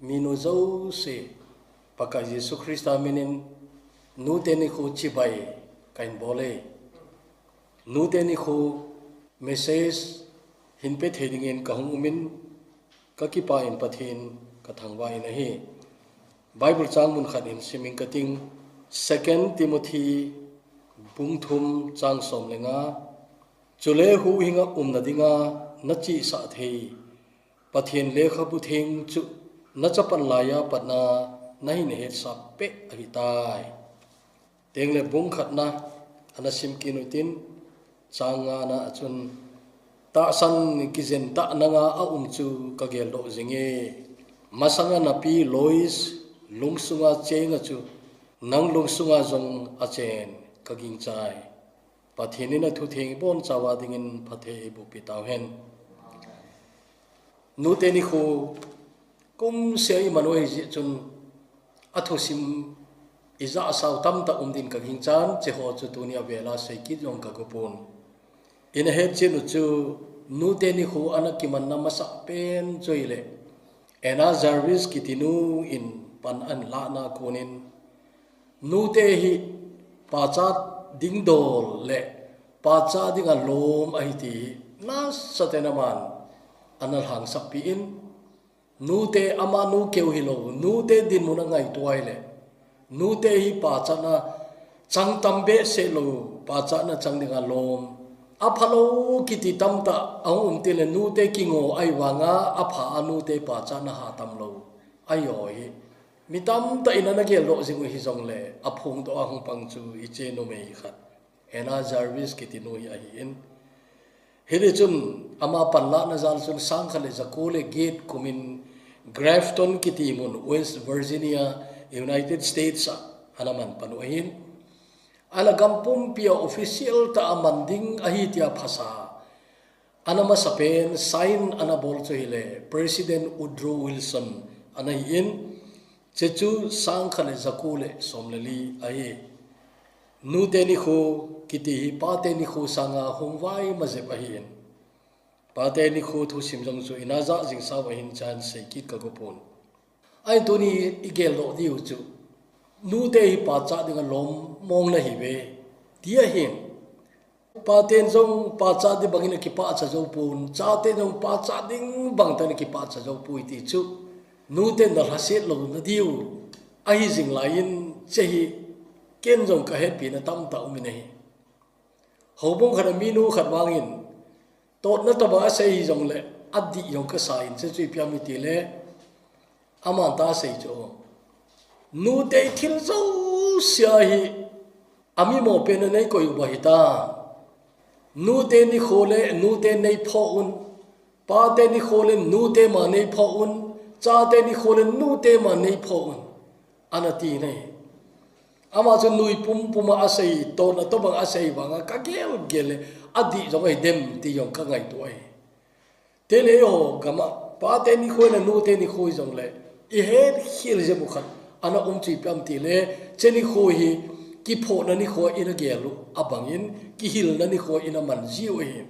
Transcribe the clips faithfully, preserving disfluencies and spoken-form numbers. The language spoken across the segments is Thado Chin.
Minu jouse, Pakai Jesu Christa minin, nute nikho chibai kahin bol e. Nute nikho message hin pe thei dingin kahung umin, kakipah in Pathen kathangvah in ahi. Bible chang mun khat hin simin kating, Second Timothy bung thum chang som le nga, chule huhhinga umna dinga nachihsah thei Pathen lekhabu theng chu nachapan laiya patna nahin hetsah peh ahitai. Tengle bung khatna ana sim kit utin, chang ngana a chun, tahsan kijen tah nanga aum chu kageldoh jinge. Masanga napi Lois lungsunga chenga chu nang lungsunga jong achen kagingchai. Pathen in athutheng ibonchauva dingin phatthei eiboh peh tauhen. Nute nikho kumsea iman u ahijeh chun athusim ijah sao tamtah um din kaginchan, cheho chu tuni avela seikit jong kagopon. Ina hetchet u chu nute nikho ana kimanna masapen chu ahile, Anna Jarvis kitinu in pan ahin lahna konin, nute hi pachat ding dol le pachat dinga lom ahi ti hi nasatah in aman ana lhangsappi in, nute amanu keu hilou, nute dinmun angaito ahile, nute hi pachatna chang tam behseh lou, pachatna chang dinga lom. Aphalou kiti tamtah ahung um teng le nute kingo ahivanga apha a nute pachatna ha tam lou ahi ho hi mi tamtah in ana geldoh jing u hijongle, aphongdoh a hung pang chu hiche numei khat, Anna Jarvis kitinu hi ahin. Hitichun ama panlahna jal chun sangkhat le jako le get kumin Grafton kiti mun, West Virginia, United States a ana man pan u ahin. Ahile gam pumpia official tah a man ding ahi tia phasa ana masapen sign ana bol chu ahile President Woodrow Wilson ana hin, chechu sangkhat le jako le som le li ahi. Nute nikho kiti hi pate nikho sanga hung vaima jep ahin. Pate nikho thusim jong chu ina jah jing sao ahin, chan seikit kagopon. Ahin tuni igeldoh diu chu, nute hi pachat dinga lom mong nahiuve ti ahin. Paten jong pachat ding bangin akipachat joupon, chaten jong pachat ding bangtah in akipachat joupoi ti chu nuten nalhaset louna diu ahi jing laiyin, chehi ken jong kahetpina tamtah umin ahi. Houbung khat a minu khat vangin totna tobang asei jongle adih jong kasan, chechu ipi ham itile, aman tah asei chu, nute thil jousea hi amimo pen a neikoi uva hita. Nute nikho le nute neiphoh un, pate nikho le nute ma neiphoh un, chate nikho le nute ma neiphoh un, ana ti ahi. Ama chu nui pumpum a asei, totna tobang asei vanga kagelgel le, adih jong ahidem ti jong kangaito ahi. Chule eiho gam a pate nikho le nute nikho jongle ihetkhel jep u khat ana um chu ipi ham itile, che nikho hi kiphohna nikho in agel u abangin kihilna nikho in aman jiu ahi.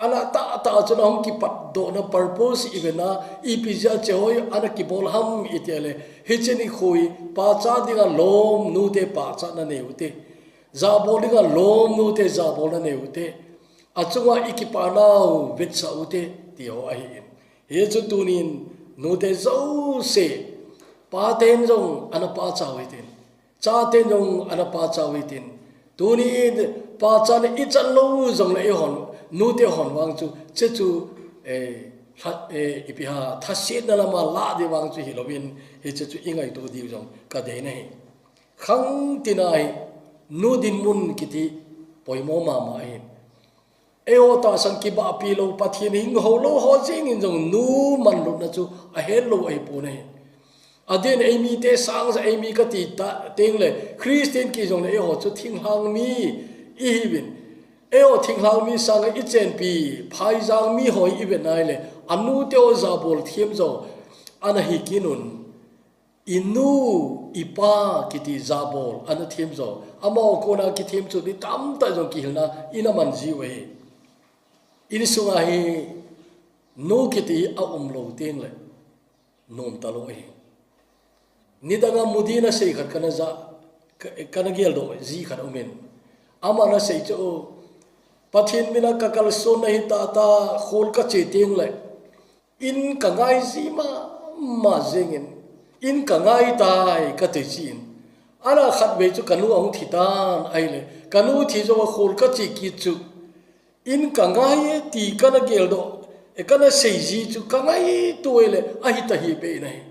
Ana tahtah chun ahung kipatdohna purpose ivet a, ipi jeh a cheho hi ana kibol ham itile, hiche nikho hi pachat dinga lom, nute pachatna nei ute, jabol dinga lom, nute jabolna nei ute, achunga ikipanau vetsah ute, ti ho ahin. Hichu tunin nute jouse, paten jong ana pachat u hitin, chaten jong ana pachat u hitin, tunin pachatna ichan lou jongle eihon, nute hon vang chu, chechu, eh, lha-, eh, ipi ham, lhasetna lama lah ding vang chu hilouvin, hiche chu ingaito diu jong kadei ahi. Khangtina hi, nu dinmun kiti poimo mama ahi. Eiho tahsan kibahpi lou, Pathen hing hou lou ho jengin jong nu manlutna chu ahet lou ahipon ahi. Adeh in eimite sangja eimi kati tah tengle, Christian kiti jongle eiho chu thinglhang mi ihiuvin. Eiho thinglhang mi sanga ichenpi, phaijang mi ho ivet a ahile, anute ho jabol themjo ana hi kit un. Inu, ipa kiti jabol ana themjo, amaho kona kithem chu mi tamtah jong kihilna in aman jiu ahi. Insunga hi nu kiti aum lou tengle, nom talou ahi. Nidanga mudina sei khat kana ja, kana geldoh ji khat aumin. Aman asei chu, Pathen mina kakalsonna hi tata khol kache teng le, in kangai ji mama jengin, in kangai tai kati jin. Ana khatvei chu kanu ahung thi tan ahile, kanu thi jou a khol kache kit chu, in kangai e ti kana geldoh, e kana sei ji chu kangai tuai le, ahi tahih beh in ahi.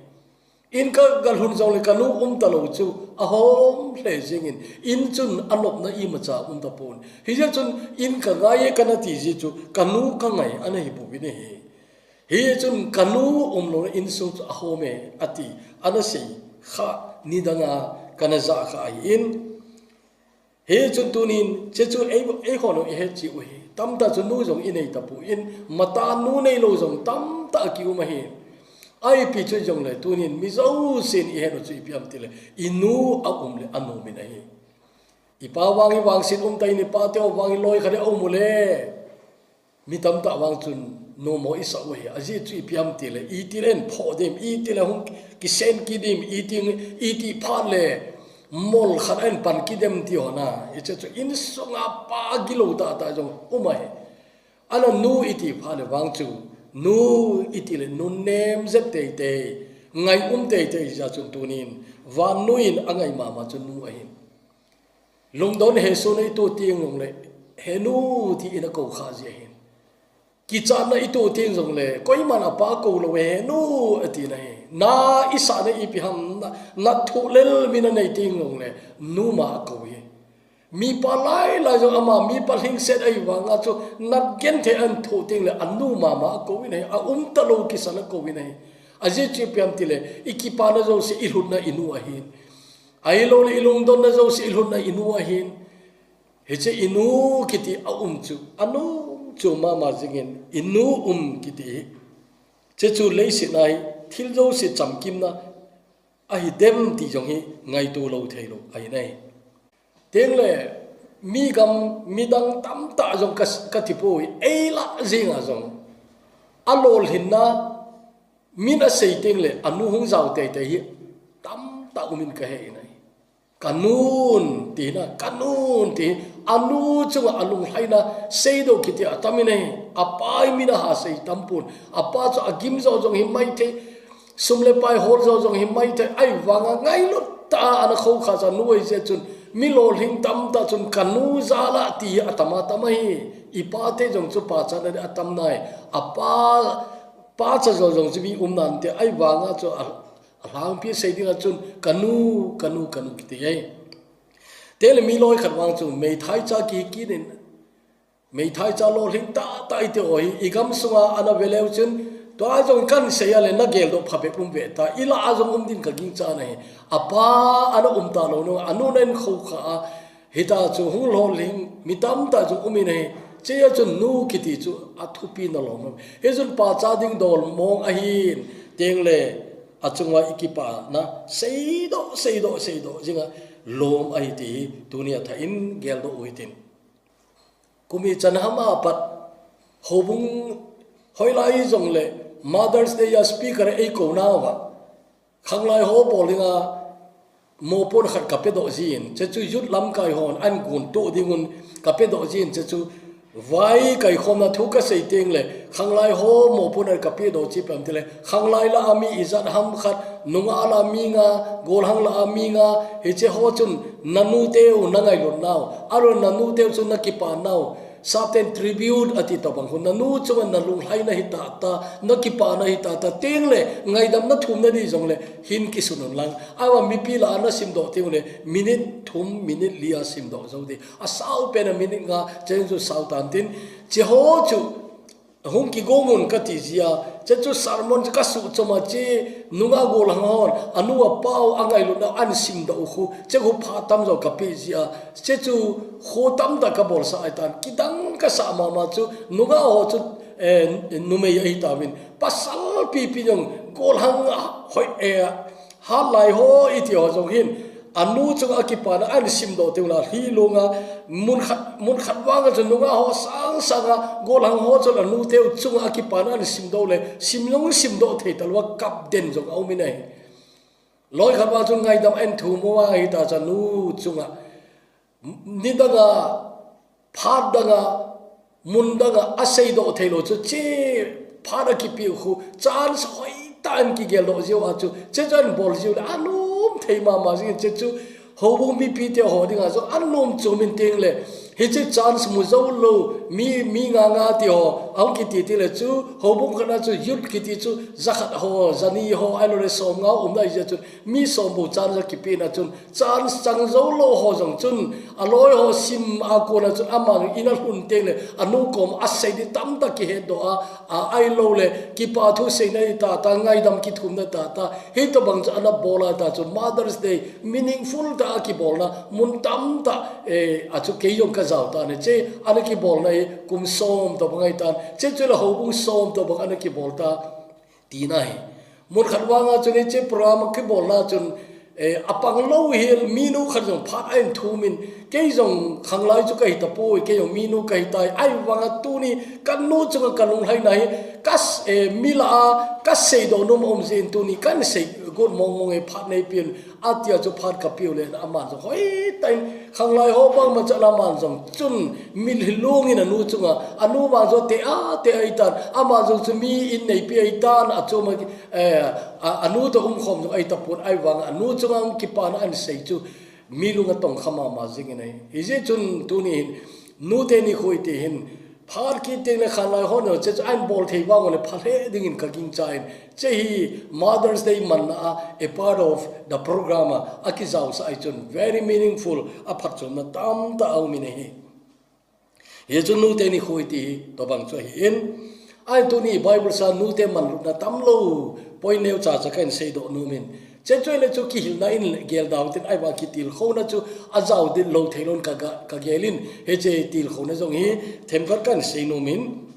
In ka, kalhun jongle kanu um talou chu ahom lheh jengin, in chun anopna imacha um tapon. Hijeh chun in kangai e kana ti ji chu kanu kangai ana hi pouvin ahi. Hijeh chun kanu umlou in sung chu ahom e ati, ana sei kha nidanga kana ja kha ahin. Hichun tunin, chechu ei, eihon ihet cheh u hi. Tamtah chu nu jong inei tapon, mata nu neilou jong tamtah kium ahi. Ipi chu jongle, tunin mi jousen ihet u chu ipi ham tile, inu aum le anom in ahi. Ipa vang ivangset um tan, ipa teu vang iloi khat aum u le, mi tamtah vang chun nom mo isah u ahi. Ajeh chu ipi ham tile, itile in phoh dem, itile hung kisen kit dem, iti, iti phat le mol khat in pan kit dem ti ho na. Hiche chu insunga pa gilou tahtah jong um ahi. Ana nu iti phat le vang chu, nu itile nunnem jep teitei, ngai um teitei jeh chun tunin, vannoiyin angai mama chu nu ahin. Lungdon hesohna ito teng jongle, henu ti in akou kha ji ahin. Kichatna ito teng jongle, koiman apa kou lou, henu ati na hi. Na isahna ipi ham, na, na thohlel mi nanei teng jongle, nu ma akou hi. Mipa lailai jong ama, mipa lhingset ahi vanga chu, na genthei a thoh teng le, anu mama akou in ahi, aum talou kisan akou in ahi. Ajeh chu ipi ham tile, ikipana jouse ilhutna inu ahin. Ahilouleh ilungdonna jouse ilhutna inu ahin. Hiche inu kiti aum chu, anom chu mama jengin, inu um kiti hi. Chechu leiset a hi, thil jouse chamkimna ahi dem ti jong hi ngaito lou theilou ahi nai. Tengle, mi gam, midang tamtah jong ka, kati poi, eilah jenga jong, alolhinna, min asei tengle, anu hung jao teitei hi tamtah umin kahe in ahi. Kanun, tina, kanun, ti, anu chunga alunglhaina, seidoh kiti atam in ahi. Apa hi min aha sei tampon, apa chu agim jo jong hi maithei, sum le pai hol jo jong hi maithei, ahivanga ngailut tah a ana khoukhah chu anu ahi jeh chun, mi lolhing tamtah chun kanu jal a ti hi atam atam ahi. Ipate jong chu pachatna ding atam nai. Apa, pacha jo jong chu mi um nante, ahivanga chu a, alhangpi sei dinga chun kanu, kanu, kanu kiti ahi. Tengle mi loi khat vang chu meithai cha kihi kit in, meithai cha lolhing tahtah iti ho hi, igam sunga ana veleu chun, tua jong kahin sei a le na geldoh phabep um ve ta, ilah a jong um din kagingchan ahi. Apa ana um talou nu, anu nahin khoukhah a, hita chu hung lolhing mi tamtah chu um in ahi. Chea chun nu kiti chu athupi nalom. Hichun pacha ding dol mong ahin, tengle achunga ikipana seidoh, seidoh, seidoh jinga lom ahi ti hi tunia thah in geldoh u hitin. Kum ichan ham a pat, houbung hoilai jongle Mother's Day a speaker eikou nauva, khanglai ho bol dinga mopon khat kapedoh jin, chechu youth lamkai hon ahin gontoh dingun kapedoh jin, chechu vai kaikhomna thu kasei tengle, khanglai ho mopon a kapedoh chu ipi ham tile, khanglai lah a mi ijat ham khat, nungah lah a mi nga, golhang lah a mi nga, hiche ho chun nanuteu nangailut nau, ahilou nanuteu chu nakipa nau, Sapten tribute ati tobang khu, nanu chunga nalunglhaina hi tahtah, nakipana hi tahtah, tengle ngaidam nathum nadi jongle hin kisun un lang. Ahivang mipi lah a nasimdoh tengle minute thum, minute li a simdoh jou di. Asao pen a minute nga, cheng chu sao tan tin. Cheho chu hung kigongun kati jia, chechu sermon chu kasuhchom a che, nungah golhang hon anu apau angailutna ahin simdoh u khu, che khu phat tamjo kapeh jia, chechu kho tamtah kabolsah ahitan, kidang kasah mama chu, nungah ho chu, eh, numei ahitauvin, pasal pipi jong golhang hoi, eh, hatlai ho iti ho jong hin, Anu chunga akipana ahin simdoh teng ula, hi lunga mun khat, mun khat vanga chu nungah ho sang sanga golhang ho chun anu teu chunga akipana ahin simdoh le, sim jong simdoh thei talou a kap den jong aumin ahi. Loi khat vang chun ngaidam ahin thum uva hita chu anu chunga nidanga, phat danga, mun danga aseidoh theilou chu, che phat akipiu khu chance hoitah in kigeldoh jiu a chu, che chu ahin bol jiu le, alom thei mama jingin, che chu houbung mipite ho dinga chu anom chumin teng le, hiche chance mu jou lou, mi, mi nga nga ti ho, ahung kiti ti le chu, houbung khat a chu youth kiti chu, jakhat ho, jani ho, ahilou le somnga umna ahi jeh chun, mi som bou chance akipehna chun, chance chang jou lou ho jong chun, aloi ho sim a kona chun, ama jong in alhun teng le, anu kom asei di tamtah kihetdoh a, a, ahilou le, kipa thu seina hi tah tah, ngaidam kithumna tah tah, hitobang chu ana bol a tah chu, Mother's Day, meaningful tah a kibolna, mun tamtah, eh, a chu kei jong kajao tan ahi, che, ana kibolna hi, kum som tobang ahitan, che chu le houbung som tobang ana kibol ta, tina ahi. Mun khat vanga chun hiche program kibolna chun, eh, apang lou hel minu khat jong phat ahin thumin, kei jong khanglai chu kahi tapoi, kei jong minu kahi tai, ahivanga tuni kanu chunga kalunglhaina hi, kas, eh, mi lah a kaseidoh nom aum jeh in tuni kahin sei got mong mong e, phat neipen, atia chu phat kapiu le, aman jong hoitah in, khanglai ho bangma chu aman jong chun, mitlhi lungin anu chunga, anu vang jong te a, te ahitan, aman jong chu mi in neipi ahitan, achom a, eh, a, anu toh umkhom jong ahi tapon, ahivanga anu chunga kipana ahin sei chu, mi lung atongkha mama jingin ahi. Hijeh chun tuni hin, nute nikho iti hin, phat kit teng le khanglai hon jong, che chu ahin bol thei vang ule pha lheh dingin kagingchan, che hi Mother's Day manna a, a part of the program a, akijaosah ahi chun, very meaningful, aphatchomna tamtah aumin ahi. Hichun nute nikho iti hi, tobang chu ahin. Ahin tuni Bible sa nute manlutna tamlou, point neocha cha kahin seidoh nomin. Che chu ahile chu kihilna in geldoh tin ahivang kitilkhouna chu ajao ding lou theilouvin kaga, kagelin. Hiche tilkhouna jong hi themkhat kahin sei nomin.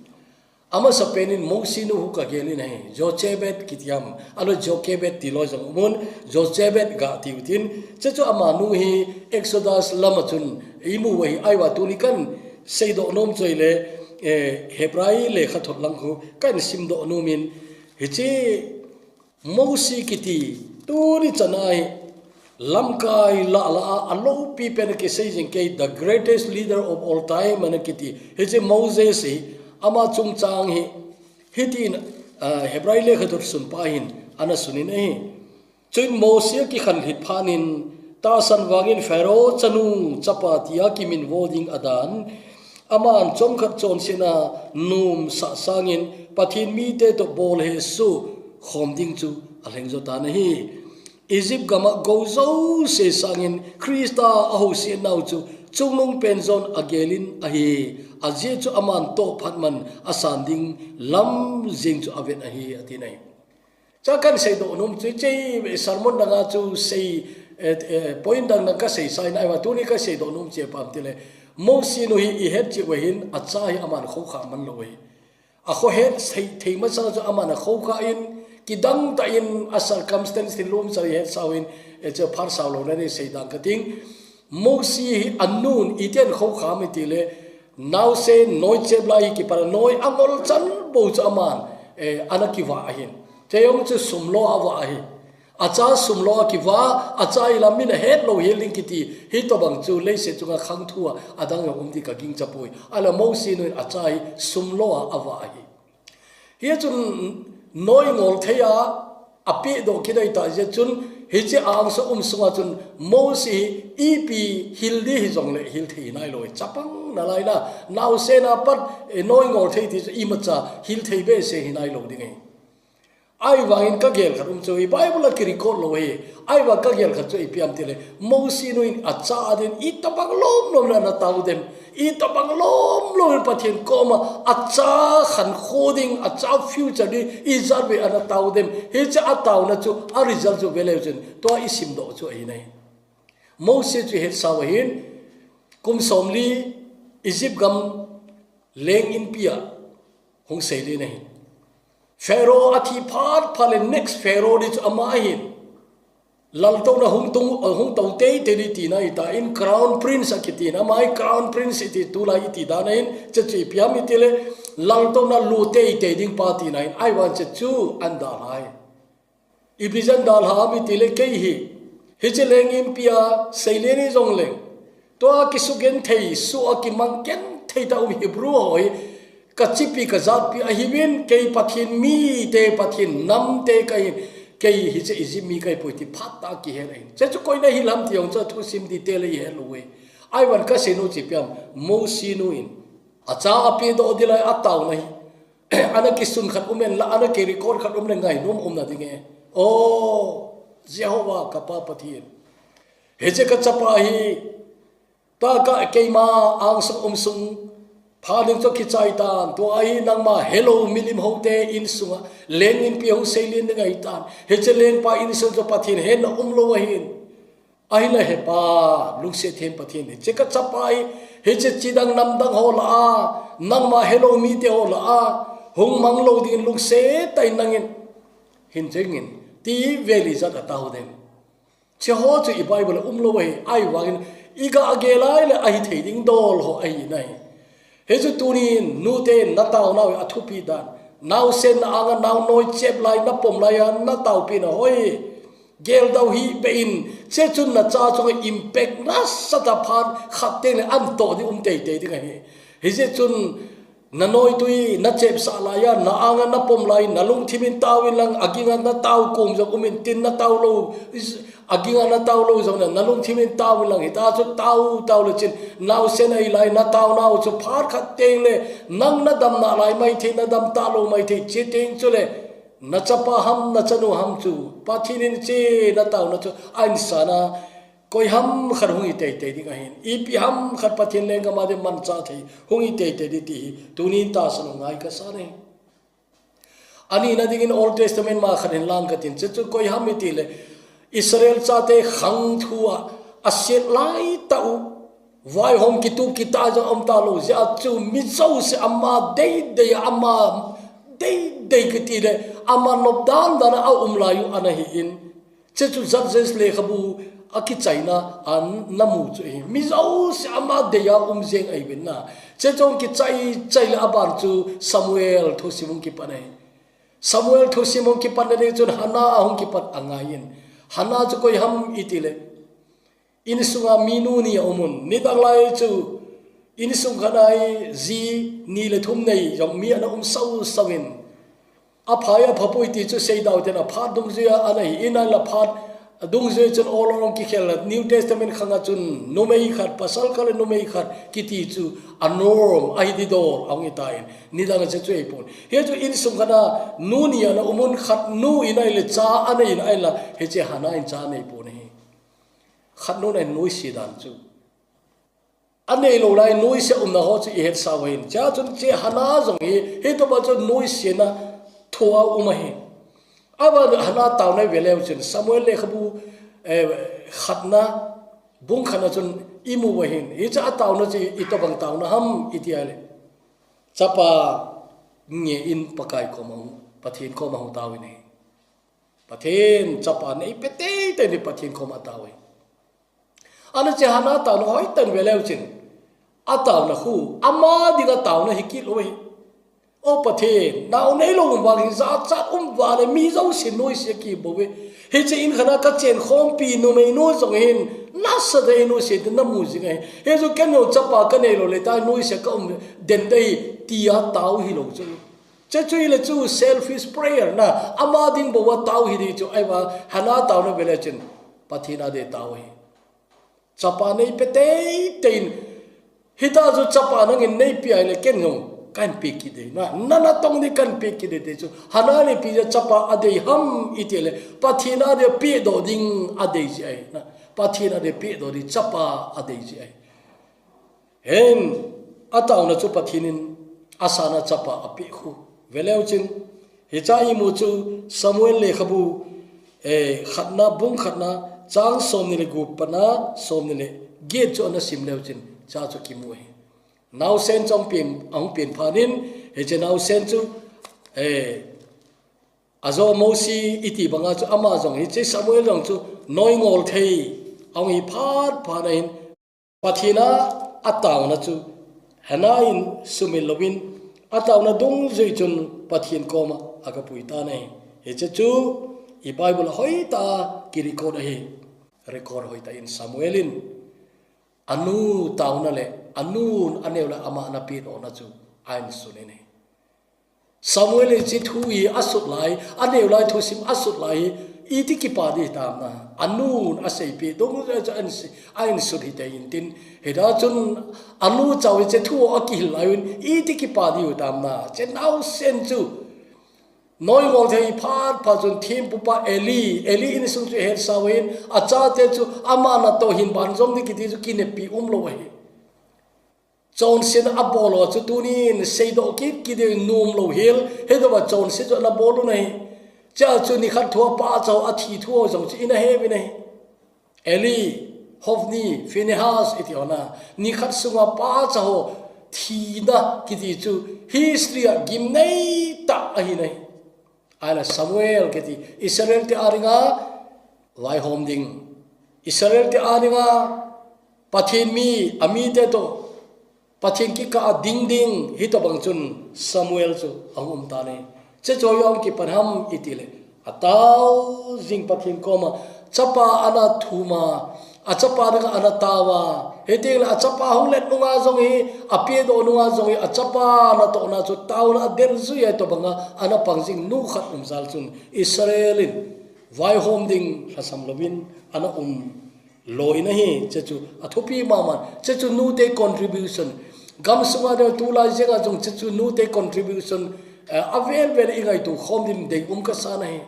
Amasapen in Mosi nu hu kagelin ahi, Jochebed kiti ham, ahilou Jochebed tilou jong umun, Jochebed gah tiu tin. Che chu amanu hi Exodus lama chun imu u ahi, ahivang tuni kahin seidoh nom chu ahile, eh, Hebrai lekhathot lang khu kahin simdoh nomin. Hiche Mosi kiti, tuni chana hi, lamkai lah lah a, aloupi pen a kisei jing kei, the greatest leader of all time ana kiti. Hiche Moses hi, ama chungchang hi, hitin, ah, Hebrai lekhathot sunpa hin, ana sunin ahi. Chuin Mosi akikhanlhit phat in, tahsan vangin Pharaoh chanu chapa tia kiminvo ding adan, aman chomkhat chonsetna nomsah sangin Pathen mite toh bolhesoh khom ding chu alhengjo tan ahi. Egypt gam a gou jouse sangin Christa ahousetnau chu chungnung pen jon agelin ahi. Ajeh chu aman tohphat man asan ding lam jeng chu aven ahi, atin ahi. Chua kahin seidoh nom chu, hiche sermon danga chu sei, eh, eh, point dang dang kasei sa in ahivang, tuni kaseidoh nom chu ipi ham itile, Mosi nu hi ihet cheh uva hin, acha hi aman akhoukhah man lou ahi. Akhohet thei, thei masang chu aman akhoukhah in, kidang tah in a circumstance thil lom cha ihet sau in, eh, chu phat sao louna nei sei dang kating. Mosi hi anun itian khoukhah ham itile, naosen noichep lai hi kipat a noi angol chan bou chu aman, eh, ana kivah ahin. Chejong chu sumlo a avah ahi. Acha sumlo a kivah, acha ilam min ahet lou hel ding kiti, hitobang chu leiset chunga khangthu a, adang jong um ding kagingcha poi. Ahile Mosi nun acha hi sumlo a avah ahi. Hichun noi ngol thei a, apehdoh kit ahi tah jeh chun, hiche a angsuh um sunga chun Mosi hi ipi hil ding hijongle hil thei nailou, chapang nalai na, naosen a pat, eh, noi ngol thei ti chu imacha hil thei behseh hi nailou ding ahi. Ahivangin kagel khat um chu, i Bible a kirecord lou ahi. Ahivang kagel khat chu ipi ham itile, Mosi nun acha din itobang lomlom le ana tao dem. Itobang lomlom in Pathen koma acha khankho ding, acha future ding, ijat vei ana tao dem. Hiche ataona chu, a result chu veleu chun, tua isimdoh chu ahi nai. Mosi chu hetsau ahin, kum somli Egypt gam leng inpi a hung seilen ahin. Pharaoh athi phat phat le next Pharaoh ding chu ama ahin. Laltouna hung tung, hung to teitei ding tina ahitan, crown prince akitina, ama hi crown prince iti tulai iti dan ahin, hiche chu ipi ham itile, laltouna lut teitei ding pa tina ahin, ahivangin hiche chu ahin dalha ahi. Ipi jeh a ahin dalha ham itile kei hi, hiche leng inpi a seileni jongleng, tua kisugenthei, soh a kimanggenthei tah a um Hebrew ho hi, kachipi kajatpi ahiuvin, kei Pathen mite, Pathen namte kahin, kei hiche Egypt mi kahipoi ti phat tah a kihil ahin. Hiche chu koi in ahil ham ti jong chu athusim detail a ihet lou ahi. Ahivangin kasei nom chu ipi ham, Mosi nu in acha apehdoh ding lai a ataona hi, ana kisun khat um in la, ana kirecord khat um le ngainom umna ding ahi. O Jehovah kapa Pathen, hiche kachapa hi, tua ka keima angsung umsung pha ding chu kichai tan, tua hi nangma helou milim houte insunga leng inpi hung seilen ding ahitan, hiche lengpa insung chu Pathen hetna umlou ahin. Ahinla hepa, lungset them Pathen, hiche kachapa hi, hiche chidang namdang ho lah a, nangma helou mite ho lah a, hung manglou dingin lungset tah in nangin hin jengin, ti vel ijat a atao dem. Hiche ho chu i Bible a umlou ahi, ahivangin iga gel a ahile ahithei ding dol ho ahi nai. Hichu tunin nute nataonau hi athupi dan. Naosen na anga naonoi chep lai, napom lai a nataopina ho hi geldoh hih beh in, hiche chun nacha chunga impact nasatah a phat khat teng le ahin toh ding um teitei ding ahi. Hijeh chun nanoitui nachepsah lai a, na anga napom lai, nalungthim in tao inlang, aginga natao kom jong um intin, natao lou, aginga natao lou jong na, nalungthim in tao inlang, hita chu tao, tao le chun, naosen ahi lai, nataonau chu phat khat teng le, nang nadam nalai maithei, nadam talou maithei, hiche teng chule, nachapa ham, nachanu ham chu, Pathen in hiche nataona chu ahin san a, koi ham khat hung hi teitei ding ahin. Ipi ham khat Pathen lenggam a ding manchah thei hung hi teitei ding ti hi tunin tahsan u ngai kasan ahi. Ani na dingin Old Testament ma khat hin lang katin, hiche chu koi ham itile Israel chate khang thu a aset lai tah u, vaihom kitup kita jong aum talou jeh a chu mi jouse ama deidei a, ama deidei kiti le ama nop dan dan a aum lai u ana hi in. Hiche chu Judges lekhabu a kichaina a namu chu ahi. Mi jouse ama dei a um jeng ahi uvin na. Hiche chu kichai chai le aban chu Samuel thusim hung kipan ahi. Samuel thusim hung kipan na ding chun Hannah ahung kipat angai in. Hannah chu koi ham itile, insunga mi nu ni aum un. Nidang lai chu insung khat a hi ji ni le thum nei jong mi ana um sau sau in. Aphai aphapoi ti chu seidau ten a phat dungjui a ana hi in, ahinla phat dungjui chun all along kikhel a New Testament khang a chun numei khat, pasal khat le numei khat kiti chu a norm ahi ding dol ahung hi tan. Nidang a hiche chu ahipon. Hiche chu insung khat a nu ni ana um un, khat nu in ahile cha anei in ahinla hiche Hannah in cha anei pon ahi. Khat nu in ahin nuisat dan chu. Anei lou lai nuisat umna ho chu ihet sau ahin. Hiche a chun hiche Hannah jong hi, hitobang chu nuisatna thu a um ahi. Aban Hannah taona ive leu chun Samuel lekhabu, eh, khatna, bung khatna chun imu u ahin. Hiche a taona chu itobang taona ham iti ahile, chapa ngen Pakai koma hung, Pathen koma hung tao in ahi. Pathen, chapa neipe teitei in Pathen koma atao ahi. Ana hiche Hannah taona hoitah in ve leu chun, ataona khu ama dinga taona hi kit lou ahi. O Pathen, nao neilou um vang hi jachat um vale, mi jouse nuisat kibou ve. Hiche in khat a kachen khompi numei nu jong hin, nasatah in nuisat namu jing ahi. Hichu ken jong chapa kanei lou le tah nuisat kaum den ding ahi tia tao hilou chu. Hiche chu ahile chu selfish prayer na, ama ding bou a tao hi ding chu, ahivang Hannah taona ve le chun Pathen a ding tao ahi. Chapa neipe teitei in, hita chu chapa nangin neipe ahile ken jong kahin pe kit ding na, na natong ding kahin pe kit ding ti chu. Hannah in ipi jeh a chapa adei ham itile, Pathen a ding pehdoh ding adei jeh ahi na. Pathen a ding pehdoh ding chapa adei jeh ahi. Hin, ataona chu Pathen in asan a chapa apeh khu. Ve leu chun, hiche a imu chu Samuel lekhabu, eh, khatna, bung khatna, chang somni le gup pat a somni le get chu ana sim leu chun, hiche a chu kimu ahi. Naosen chu ahung pen, ahung pen phat in, hiche naosen chu, eh, Ajo Mosi iti banga chu ama jong hiche Samuel jong chu noingol thei ahung hi phat phat ahin, Pathen a atauna chu Hannah in sumil louvin, atauna dungjui chun Pathen koma aga pui tan ahi. Hiche chu i Bible a hoitah a kirecord ahi. Record hoitah in Samuel in anu tauna le anun aneo le ama ana pedohna chu ahin sun in ahi. Samuel in hiche thu hi asut lai, aneo lai thusim asut lai hi, iti kipa ding hitam na. Anun aseipeh dungjui chu ahin sut hite intin. Hita chun anu chauva hiche thu akihil lai uvin, iti kipa ding hitam na. Hiche naosen chu noingol thei phat phat chun thempupa Eli, Eli insung chu hetsah uvin, achate chu ama natoh hin banjom ding kiti chu kineppi umlou ahi. Chonset abol u chu tunin seidoh kit kit ding nom lou hel, hitobang chonset chu ana bol u ahi. Chua chu nikhat thua pacha ho athi thu ho jong chu ina heuvin ahi. Eli, Hophni, Phinehas iti ho na, nikhat sunga pacha ho thina kiti chu history a gimnei tah ahi nai. Ahile Samuel kiti Israel te a dinga vaihom ding, Israel te a dinga Pathen mi, amite toh Pathen kikah a ding ding, hitobang chun Samuel chu ahung um tan ahi. Hiche chu hoiya hung kipan ham itile, atao jing Pathen koma, chapa ana thum a, achapa dinga ana tao a, hitengle achapa hung let nunga jong hi, apedoh nunga jong hi, achapa natohna chu taona adel jui a, hitobanga ana pang jing nu khat um jal chun Israel in vaihom ding lhasam louvin ana um lou in ahi. Hiche chu athupi mama in, hiche chu nute contribution. Gamsunga ding tulai jenga jong hiche chu nute contribution, eh, avel vel i ngaito khom ding deium kasa ahi.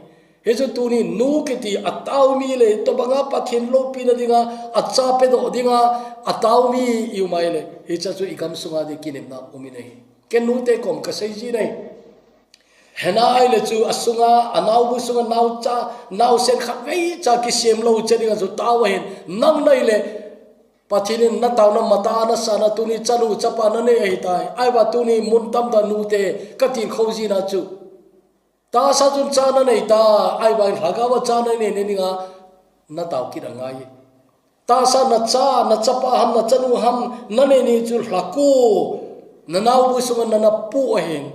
Hichu tuni nu kiti atao mi le, hitobanga Pathen loupina dinga, acha pedoh dinga, atao mi i um ahile, hiche chu i gamsunga ding kinepna um in ahi. Ken nute kom kasei ji nai. Hannah ahile chu asunga, anaobu sunga naocha, naosen khatvei cha kisem lou che dinga chu tao ahin, nang nahile, Pathen in nataona matah a nasah na, tuni chanu chapa nanei ahitai. Ahivang tuni mun tamtah nute katilkhou jina chu, tahsa chun cha nanei tai, ahivang lhagao a cha nanei nadinga natao kit angai. Tahsa nacha, nachapa ham, nachanu ham, nanei ni chu lhagao, nanaobu sunga nana pu ahin.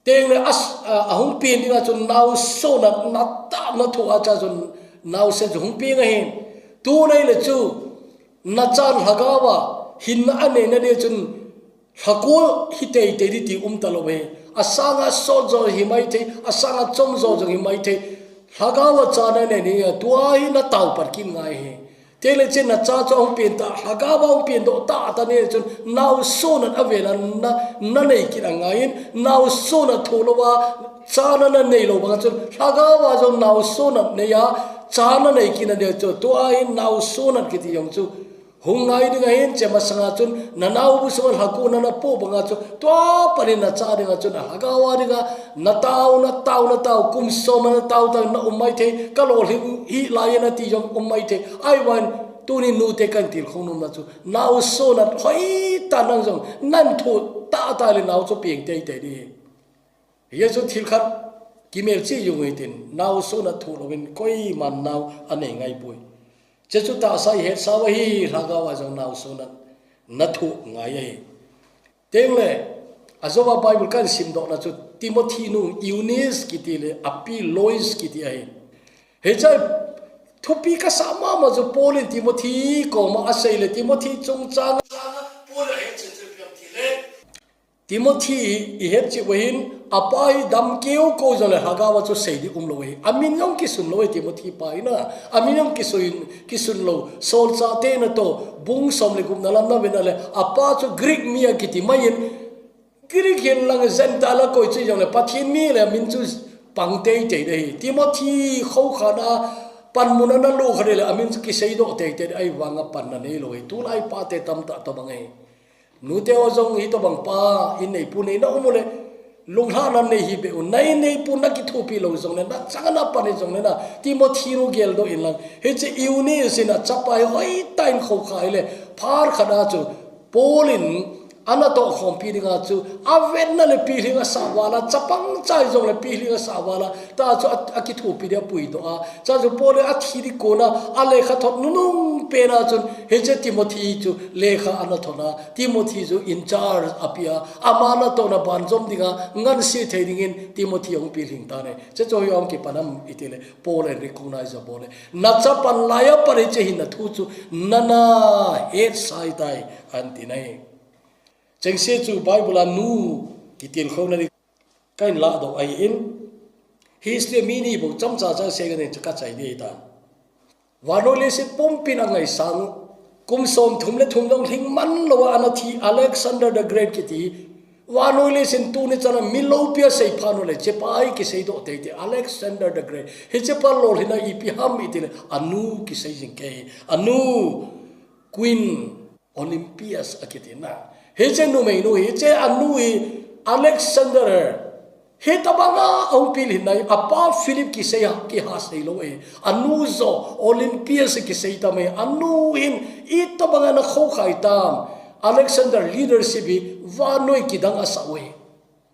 Tengle as-, a, ahung pen dinga chun naosonat natah nathoh a cha chun naosen chu hung peng ahin. Tuni le chu nachan lhagao a hinna anei nading chun lhagao hi teitei ding ti um talou ahi. Asanga sot jo hi maithei, asanga chom jo jong hi maithei. Lhagao a cha nanei ni, tua hi natao pan kit ngai ahi. Tengle hiche nacha chu ahung pen ta, lhagao a hung pen doh tah tah ni chun naosonat avel a na, nanei kit angaiyin, naosonat thoh louva cha nanei lou banga chun lhagao a jong naosonat nei a cha nanei kit nading chu, tua hi naosonat kiti jong chu hung ngai ding ahin. Hiche masanga chun nanaobu sunga lhagao nana pu banga chu, tua pat in nacha dinga chun alhagao a dinga natao, natao, natao, kum som a natao tah na um maithei, kalolhing hih laiyin ati jong um maithei. Ahivang tuni nute kahin tilkhou nomna chu, naosonat hoitah nang jong nathoh tah tah le nao chu peng teitei ding. Hiche chu thil khat kimelchih jing u hitin, naosonat thoh louvin koiman nao anei ngaipoi. Hiche chu tahsa i hetsah uva hi lhagao a jong naosonat nathoh ngai ahi. Tengle, ajouva Bible kahin simdohna chu Timothy nu Eunice kiti le api Lois kiti ahi. Hiche thupi kasah mama chu Paul in Timothy koma asei le Timothy chungchang a Paul in ahetchet chu ipi ham itile, Timothy i hetchet uva hin, apa hi dam keu kou jongle lhagao a chu sei ding umlou ahi. Amin jong kisun lou ahi Timothy pa hi na. Amin jong kisun, kisun lou. Solchah te natoh bung som le gup na lam na vet na le, apa chu Greek mi akiti mai in, Greek hin lang Gentile a koi chu jongle Pathen mi le amin chu pang teitei ding ahi. Timothy khoukhana panmun a nalu kha le amin chu kiseidoh teitei ding ahivanga panna neilou ahi. Tulai pate tamtah tobang ahi. Nute ho jong hitobang pa in neipu neina um u le, lunglhahna nei hih beh un, na in neipu nakithopi lou jongle, nachang a napan hijongle na, Timothy nu geldoh in lang. Hiche Eunice in achapa hi hoitah in khoukha ahile, phat khat a chu Paul in Ana tohkhompi dinga chu, avetna le pilhing asah vala, chapang chai jong le pilhing asah vala, ta chu a, akithopi dia puidoh a. Cha chu Paul in athi di kona, alekha thot nunung pena chun, hiche Timothy chu lekha ana thot a, Timothy chu in charge apia, ama natohna banjom dinga, ngansi thei dingin Timothy ahung pilhing tan ahi. Hiche chu hoiya ahung kipan ham itile, Paul in recognize abol e. Nachapan laiya pat hiche hinna thu chu, nana hetsah tai, anti nai. Chengse chu Bible a nu kitilkhouna ding kahin lahdoh ahin, history mi ni bou chomcha cha seiding chu kachai ding ahitan. Vannoi leiset pumpin angaisang, kum somthum le thum jong lhingman louva ana thi Alexander the Great kiti. Vannoi leiset tuni chana mi loupia seiphat nule, hichepa hi kiseidoh teitei, Alexander the Great. Hichepa lolhinna ipi ham itile, anu kisei jing e. Anu, Queen Olympias akiti na. Hiche numeinu hi, hiche anu hi Alexander. Hitobanga ahung pilhin nai, apa Philip kisei a, kiha seilou e. Anu joh Olympias kisei tam e. Anu hin itobanga ana khoukhai tam. Alexander leadership hi vannoi kidang asah e.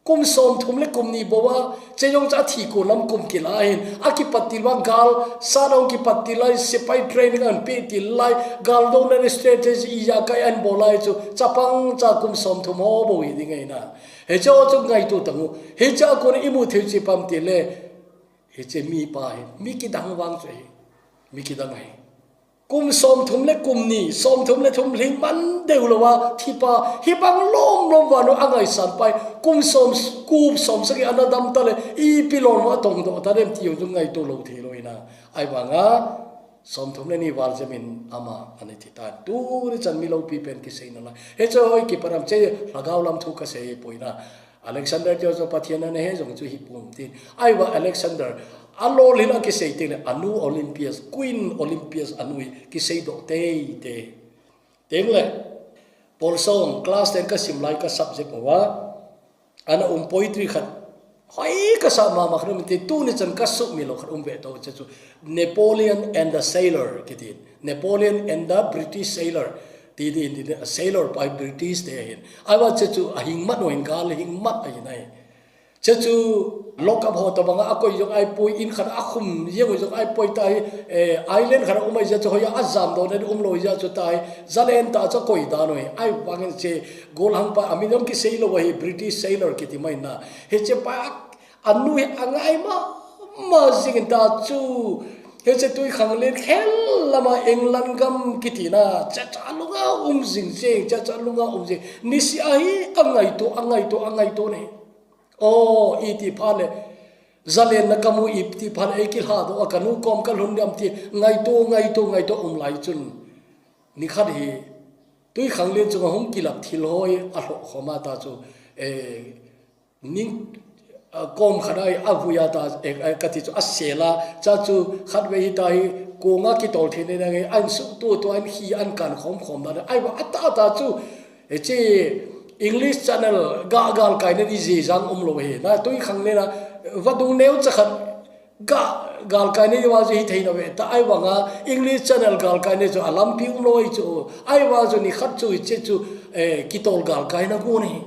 Kum somthum le kum ni bou a, hiche jong chu athi kon lam kum kila hin, akipat til uva gal, sat ahung kipat til lai, sepai training ahin pe til lai, gal douna strategy ijakai ahin bol lai chu, chapang cha kum somthum ho bou hiding ahi na. Hiche ho chu ngaito tang u, hiche a kon imu thei chu ipi ham itile, hiche mipa hi, mi kidang vang chu ahi, mi kidang ahi. Kum somthum le kum ni, somthum le thum lhingman deu louva, thipa, hibang lomlom vannoi angaisan pai, kum som, kum somsagi ana dam tale, ipi lomlom atongdoh ta dem ti jong chu ngaito lou thei lou ahi na. Ahivanga, somthum le ni val jemin ama ana thi tan. Tuni chan mi loupi pen kisei nalai. Hiche hoiya kipan ham, hiche lhagao lam thu kasei poi na. Alexander ti ho chu Pathen ana he jong chu hipum tin. Ahivang Alexander, alolhin akisei teng le, anu Olympias, Queen Olympias anu hi kiseidoh teitei. Teng le, Paul song, class ten kasim lai ka subject uva, ana um poetry khat, hoi kasah mama khat um inte, tuni chan kasuhmil lou khat um ve to, hiche chu Napoleon and the Sailor, kiti. Napoleon and the British Sailor. Ti di, ti di, sailor pa hi British te ahin. Ahivang hiche chu ahing mat u ahin, gal hing mat ahi nai. Hiche chu lock up ho tobanga akoi jong ahipoi, in khat a akhum jeng u jong ahipoi ta hi, eh, island khat a um ahijeh chu hoiya ajamdoh na ding umlou ahijeh chu ta hi, jalen tah chu akoi dan u ahi. Ahivangin hiche golhang pa amin jong kisei lou ahi, British sailor kiti mai na. Hiche pa anu hi angai mama jingin ta chu, hiche twikhanglen khel lama England gam kiti na, hiche chu alunga um jing jeng, hiche chu alunga um jing. Niseh a hi angaito, angaito, angaito ne. O, iti phat le, jalenna kamu iti phat le, eikilhadoh a kanu kom kalhun diam ti, ngaito, ngaito, ngaito um lai chun. Nikhat hi, twikhanglen chunga hung kilap thil hoi alhoh khom a ta chu, eh, ning, ah, kom khat a hi avui a ta, eh, eh, kati chu asel a, hiche chu khatvei hita hi, konga kitol thei nei nei, ahin suhtutu, ahin khi, ahin kan khom khom dan, ahivang atah tah chu, hiche English Channel ga galkai na di jeh jong umlou ahi. Na twikhanglen a vadung neocha khat ga galkai na di uva chu hithei na ve ta, ahivanga English Channel galkai na chu alampi umlou ahi chu. Ahivang chu nikhat chu hiche chu, eh, kitol galkai na gon ahi.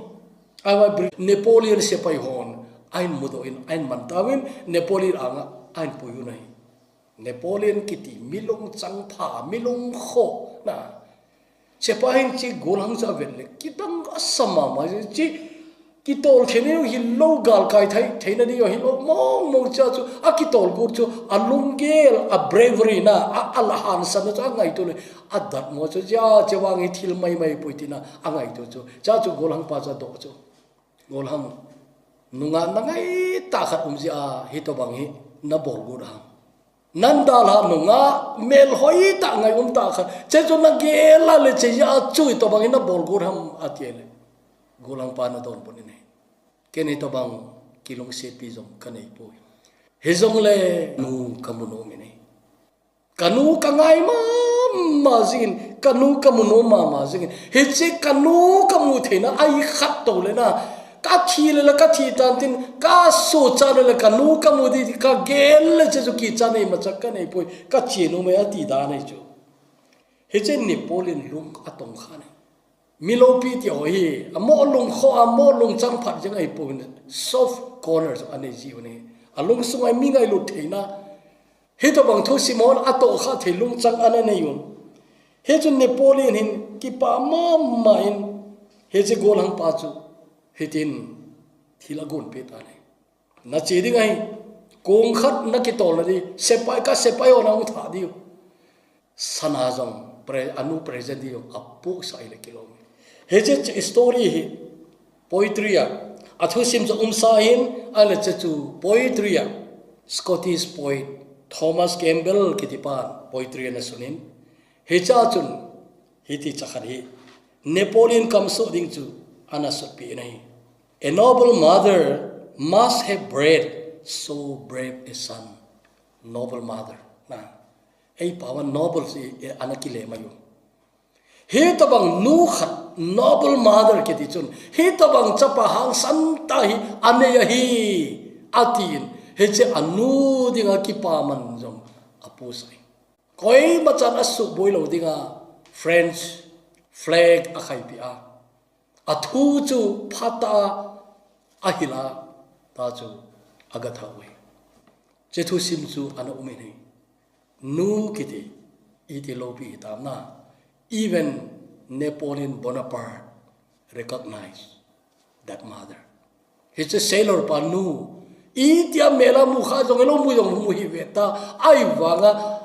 Ahivang Brit-, Napoleon sepai hon ahin mudoh in, ahin man tauvin, Napoleon anga ahin pui un ahi. Napoleon kiti, mi lungchang pha, mi lungkhoh na. Hichepa hin hiche golhang chu avet le, kidang asa mama, hiche kitol thei nei hilou, galkai thei, theina di hilou, mong mong hiche chu, akitol got chu, alunggel, a bravery na, a, alhansanna chu angaito le, adatmo chu, hiche, hiche vang hi thil maimai poi tina, angaito chu, hiche chu golhang pa chu adoh chu. Golhang, nungah na ngaitah khat um jeh a, hitobang hi, nabol got ham. Nan dalhah nungah, melhoi tah ngai um tah khat. Hiche chu nagel a le hiche jeh a chu hitobang hi nabol got ham ati le. Golhang pa na donbut in ahi. Ken hitobang kilungsetpi jong kanei poi. Hijongle nu kamu nom in ahi. Kanu kangai mama jingin, kanu kamu nom mama jingin. Hiche kanu kamu theina ahi khat tou le na. Kathi le la kathi tan tin, kasuhchat le la kanu kamu di, kagel le hiche chu kichat nei machak kanei poi, kache nom e ati dan ahi chu. Hiche Napoleon lung atong kha nei. Mi loupi ti ho hi, amo lungkho, amo lungchang phat jeng ahi pon, soft corner chu anei jiu ahi. Alungsunga mi ngailut theina. Hitobang thusim hon atohkha thei lungchang ana nei un. Hichun Napoleon hin kipa mama in, hiche golhang pa chu hitin thil agon pet ahi. Nache ding ahi, kong khat nakitol na di, sepai ka sepai ho nahung thah diu. Sana jong, pre-, anu present diu, apohsah ahile kilom. Hiche chu story hi, poetry a, athusim chu umsa ahin, ahile hiche chu poetry a, Scottish poet, Thomas Campbell kiti pan, poetry ana sunin. Hiche a chun, hiti chakhat hi, Napoleon kamsoh ding chu, ana sutpi in ahi. A noble mother must have bred so brave a son. Noble mother. Na. Ei pao a noble si, e, ana kile mai u. Hitobang nu khat noble mother kiti chun, hitobang chapa hangsan tah hi anei ahi, atin, hiche anu dinga kipaman jong apohsah e. Koima chan asuboi lou dinga French flag akhaipi a. Athu chu phatah a ahil a, tah chu agatha u ahi. Hiche thusim chu ana um in ahi. Nu kiti, iti loupi hitam na. Even Napoleon Bonaparte recognized that mother. Hiche sailor pa nu, itia mel a mu kha jong, ilou mu jong mu hi ve ta, ahivanga,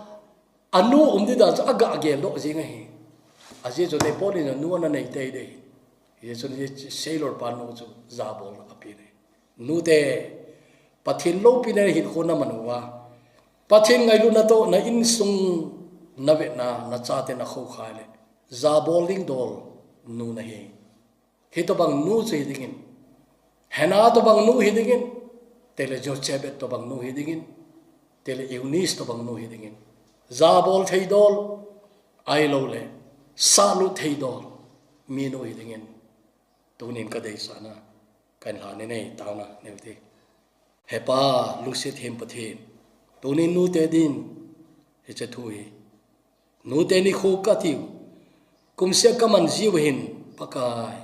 anu um di dan chu aga geldoh jing ahi. Ajeh chu Napoleon nu ana nei teitei. Hichun hiche sailor pa nu chu jabolna ape in ahi. Nute, Pathen loupina hinkho naman uva, Pathen ngailutna toh na insung navetna, nachate nakhoukhai le, jabol ding dol nu nahi. Hitobang nu chu hi dingin, Hannah tobang nu hi dingin, tele Jochebed tobang nu hi dingin, tele Eunice tobang nu hi dingin, jabol thei dol, ahilouleh, sahlut thei dol minu hi dingin, tunin kadeisahna, kahin lhanin ahi, taona neiu hite. He Pa, lungset them Pathen, tunin nute din hiche thu hi, Nute nikho katiu, kumsea kaman jiu hin, Pakai,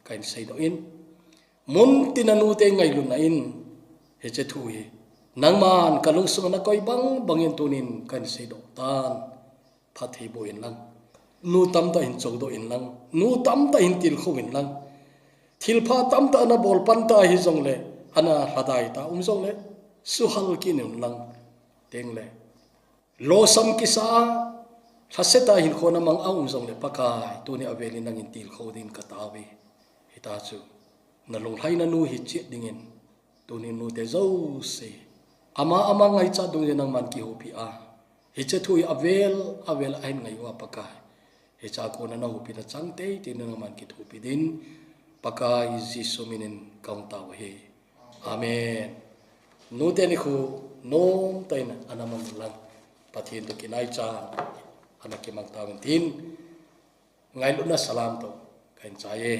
kahin seidoh in, muntina nute ngailutna in hiche thu hi, nangman kalungsunga nakoi bang bangin tunin kahin seidoh tan, phatthei boh in lang, nu tamtah hin chohdoh in lang, nu tamtah hin tilkhou in lang, thilpha tamtah ana bol pan ta hijongle, ana lhadai ta um jongle, suhal kit in lang, tengle, losam kisa a, lhasetah a hinkho namang a um jongle, Pakai, tuni avelin nangin tilkhou din kataove. Hita chu, nalunglhaina nu hi chet dingin, tunin nute jouse, ama ama ngaichat dungjuiya nangman kihoupi a, hiche thu hi avel avel ahin ngai uva Pakai, hichea kona nahoupina chang teitei in nangman kithopi din, Pakai Jesu minin kahung tao ahi. Amen. Nute nikho nomtah in ana man lang, Pathen toh kinaichat ana kimang tauvin tin, ngailutna salam toh kahin chaiye.